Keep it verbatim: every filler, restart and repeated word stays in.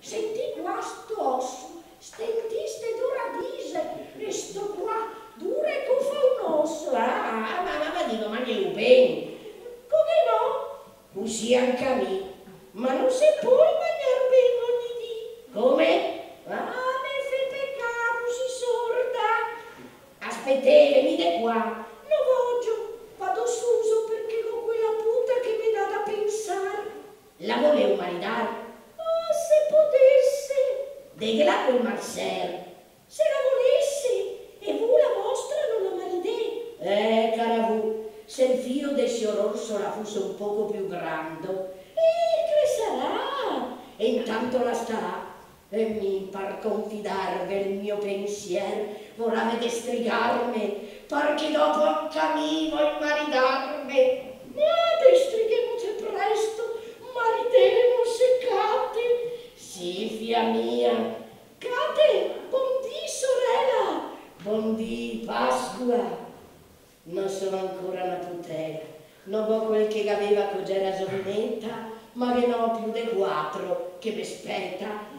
Sentì qua sto oso, stentì ste do radise, e sto qua dure cofà un oso. Ah, ah, ma, ma, ma digo, ma ghe xe ben? Come no? Cusì anca mi, ma no se pol magnar ben ogni dì. Come? Ah, me fe pecà, cusì sorda. Aspetè, vegnì de qua. No vogio, vado suso parché go quela puta che me dà da pensar. La voleu maridar? Oh, se podese! Deghela col marser. Se la volese, e vu la vostra no la maridè? Eh, cara vu, se el fio de sior Orsola fuse un poco più grando. E cresarà! E intanto la starà. E mi, par confidarve el mio pensier, vorave destrigarme, parché dopo anca mi voi maridarme. Ma destrighemoce presto, maridemoce, Cate. Sì, fia mia. Cate, bondì, sorela. Bondì, Pasqua. No so ancora na putela, no go quel che gaveva co gera zovineta, ma ghe n'ò più de quatro che me speta.